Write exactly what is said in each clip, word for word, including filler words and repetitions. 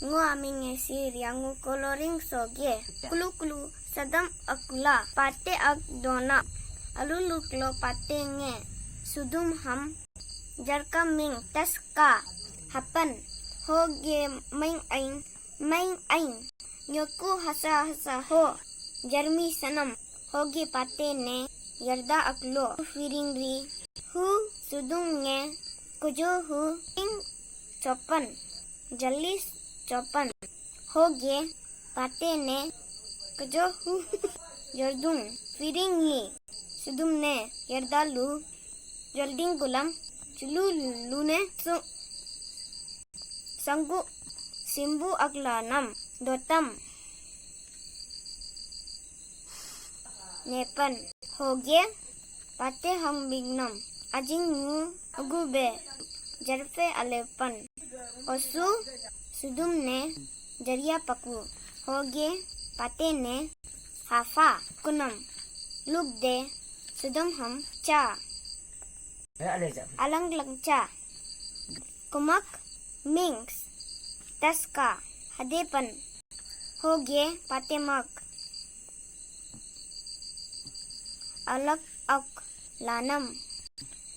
Ngo aming nge si riangu koloring soge. Kulu kulu sadam akula pate ak dona. Alu luklo pate nge sudum ham jarka ming taska hapan. Hoge main ain, main ain. Nyoku hasa hasa ho jarmi sanam. Hoge pate ne yarda aklo firing ri. Hu sudung nge kujo hu ing chopan, jali chopan. Hoge pate ne kujo hu yardung firing ngi sudum ne yarda lu yarding gulam chulu lu ne su sanggu simbu akla nam dotam nepan. Hoge pate hang bignam ajing ngu agu be jarpe alepan. Osu sudum ne jaria paku. Hoge pate ne hafa kunam luk de sudum ham cha alang langcha. Kumak mings taska hadepan. Hoge pate mak alak ak lanam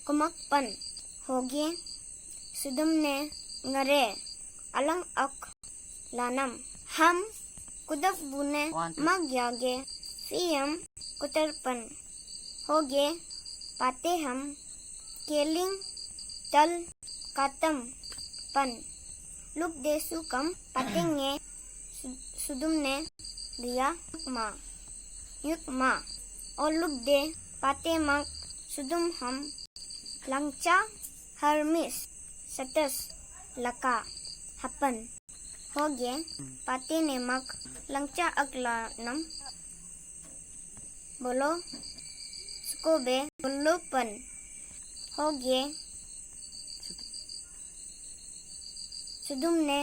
kumak pan. Hoge sudum ne ngare alang ak lanam ham kudak bune mak yage fiyam kutar pan. Hoge pate ham keling tal katam pan. Luk de sukam pate nge su- sudum ne dia yukma yukma. O luk de pate mak sudum ham langcha harmis satas laka hapan. Hoge pate ne mak langcha akla nam bolo suko be bolo pan. Hoge sudum ne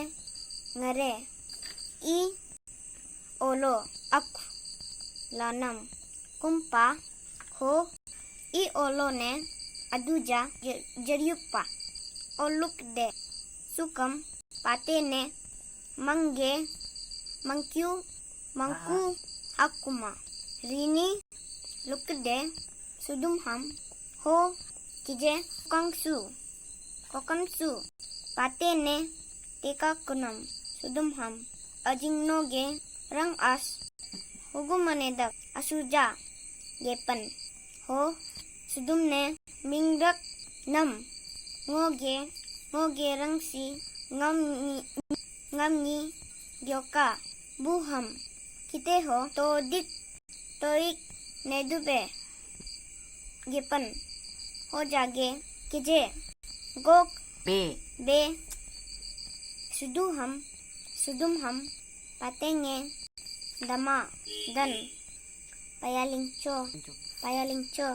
ngare i olo ak lanam kumpa ho i olo ne aduja je- jeriupa. Oluk de sukam pate ne mangge mangkyu mangku akuma rini lukde sudum ham ho kije kokangsu kokamsu pate ne teka kunam sudum ham ajing noge rang as hugu mane dak asuja gepan. Ho sudum ne mingrak nam ngoge ngoge rangsi ngam ni ngam ni gyoka buham kite ho todik toik nedube gepan. Ho jage kije gok be be sudu ham sudum ham patenge dama dan payalingcho payalingcho